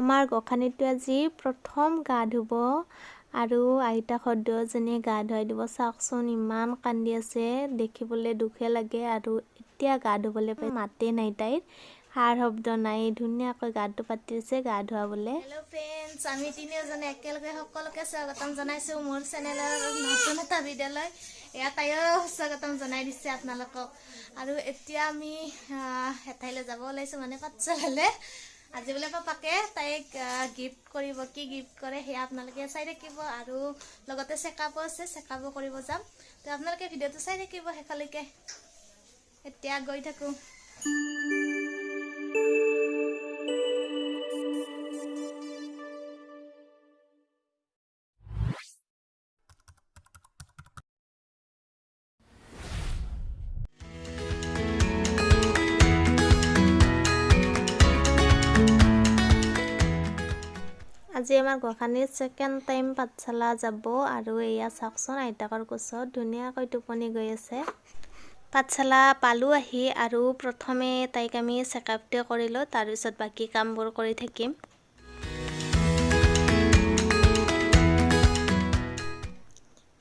আমাৰ গোসাঁনীটো আজি প্ৰথম গা ধুব আৰু আইতাহঁত দুয়োজনীয়ে গা ধুৱাই দিব। চাওকচোন ইমান কান্দি আছে, দেখিবলৈ দুখে লাগে। আৰু এতিয়া গা ধুবলৈ পাই মাতেই নাই, তাইৰ সাৰ শব্দ নাই, ধুনীয়াকৈ গাটো পাতি দিছে গা ধুৱাবলৈ। হেল্ল' ফ্ৰেণ্ডছ, আমি তিনিওজনে একেলগে সকলোকে স্বাগতম জনাইছোঁ মোৰ চেনেলৰ নতুন এটা ভিডিঅ'লৈ। এয়া তাইও স্বাগতম জনাই দিছে আপোনালোকক। আৰু এতিয়া আমি এঠাইলৈ যাব ওলাইছোঁ, মানে পাঠশালালৈ। আজি বোলে পাপাকে তাইক গিফ্ট কৰিব, কি গিফ্ট কৰে সেয়া আপোনালোকে চাই থাকিব। আৰু লগতে চেকআপো আছে, চেকআপো কৰিব যাম। তো আপোনালোকে ভিডিঅ'টো চাই থাকিব শেষলৈকে। এতিয়া গৈ থাকোঁ। আজি আমাৰ গোসাঁনীৰ ছেকেণ্ড টাইম পাঠশালা যাব। আৰু এয়া চাওকচোন আইতাকৰ কোচত ধুনীয়াকৈ টোপনি গৈ আছে। পাঠশালা পালোঁ আহি আৰু প্ৰথমে তাইক আমি চেকআপটোৱে কৰিলোঁ, তাৰপিছত বাকী কামবোৰ কৰি থাকিম।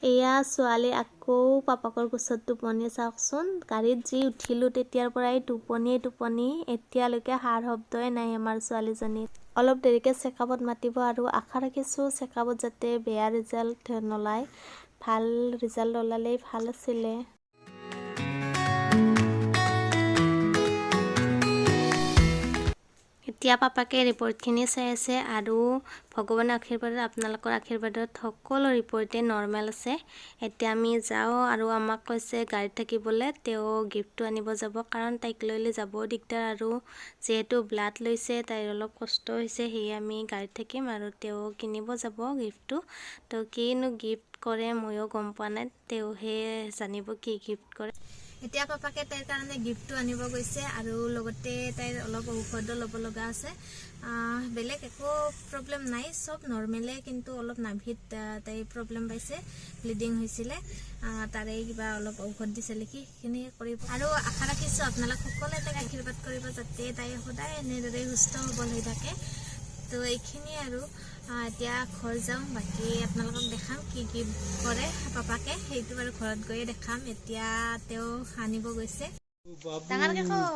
এয়া ছোৱালী আকৌ পাপাকৰ কোচত টোপনি। চাওকচোন গাড়ীত যি উঠিলোঁ তেতিয়াৰ পৰাই টোপনিয়ে টোপনি, এতিয়ালৈকে সাৰ শব্দই নাই আমাৰ ছোৱালীজনীৰ। অলপ দেৰিকৈ চেকআপত মাতিব আৰু আশা ৰাখিছোঁ চেকআপত যাতে বেয়া ৰিজাল্ট নোলায়, ভাল ৰিজাল্ট ওলালেই ভাল আছিলে। এতিয়া পাপাকে ৰিপৰ্টখিনি চাই আছে আৰু ভগৱানৰ আশীৰ্বাদত, আপোনালোকৰ আশীৰ্বাদত সকলো ৰিপৰ্টেই নৰ্মেল আছে। এতিয়া আমি যাওঁ আৰু আমাক কৈছে গাড়ীত থাকিবলৈ, তেওঁ গিফ্টটো আনিব যাব, কাৰণ তাইক লৈ লৈ যাব দিগদাৰ আৰু যিহেতু ব্লাড লৈছে তাইৰ অলপ কষ্ট হৈছে, সেয়ে আমি গাড়ীত থাকিম আৰু তেওঁ কিনিব যাব গিফ্টটো। তো কিনো গিফ্ট কৰে ময়ো গম পোৱা নাই, তেওঁহে জানিব কি গিফ্ট কৰে। এতিয়া পাপাকে তাইৰ কাৰণে গিফ্টটো আনিব গৈছে আৰু লগতে তাইৰ অলপ ঔষধো ল'ব লগা আছে। বেলেগ একো প্ৰব্লেম নাই, চব নৰ্মেলে, কিন্তু অলপ নাভিত তাই প্ৰব্লেম পাইছে, ব্লিডিং হৈছিলে, তাৰে কিবা অলপ ঔষধ দিছে লিখি, সেইখিনি কৰিব। আৰু আশা ৰাখিছোঁ আপোনালোক সকলোৱে তাইক আশীৰ্বাদ কৰিব যাতে তাই সদায় এনেদৰে সুস্থ সবল হৈ থাকে। তো এইখিনিয়ে আৰু এতিয়া ঘৰ যাওঁ, বাকী আপোনালোকক দেখাম কি কি কৰে পাপাকে, সেইটো বাৰু ঘৰত গৈয়ে দেখাম। এতিয়া তেওঁ আনিব গৈছে। ডাঙৰকে কওঁ,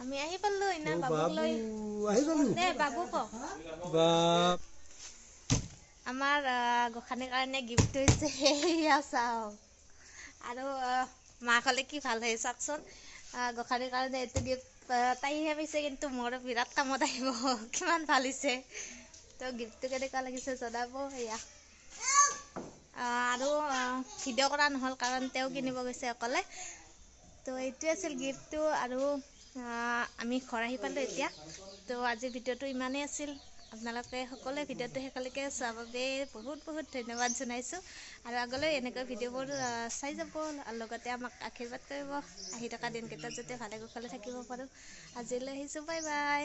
আমি আহি পালো ইনা বাবুক লৈ। দে বাবু কওক। আমাৰ গোসাঁনীৰ কাৰণে গিফ্ট হৈছে সেয়া চাওক। আৰু মাক হ'লে কি ভাল হয় চাওকচোন, গোসাঁনীৰ কাৰণে এইটো গিফ্ট তাইহে পাইছে, কিন্তু মোৰ বিৰাট কামত আহিব, কিমান ভাল হৈছে। তো গিফ্টটো কেনেকুৱা লাগিছে জনাব। এয়া আৰু ভিডিঅ' কৰা নহ'ল কাৰণ তেওঁ কিনিব গৈছে অকলে। তো এইটোৱে আছিল গিফ্টটো। আৰু আমি ঘৰ আহি পালোঁ এতিয়া। তো আজিৰ ভিডিঅ'টো ইমানেই আছিল। আপোনালোকে সকলোৱে ভিডিঅ'টো শেষলৈকে চোৱাৰ বাবে বহুত বহুত ধন্যবাদ জনাইছোঁ। আৰু আগলৈ এনেকৈ ভিডিঅ'বোৰ চাই যাব আৰু লগতে আমাক আশীৰ্বাদ কৰিব, আহি থকা দিনকেইটাত যাতে ভালে কুশলে থাকিব পাৰোঁ। আজিলৈ আহিছোঁ, বাই বাই।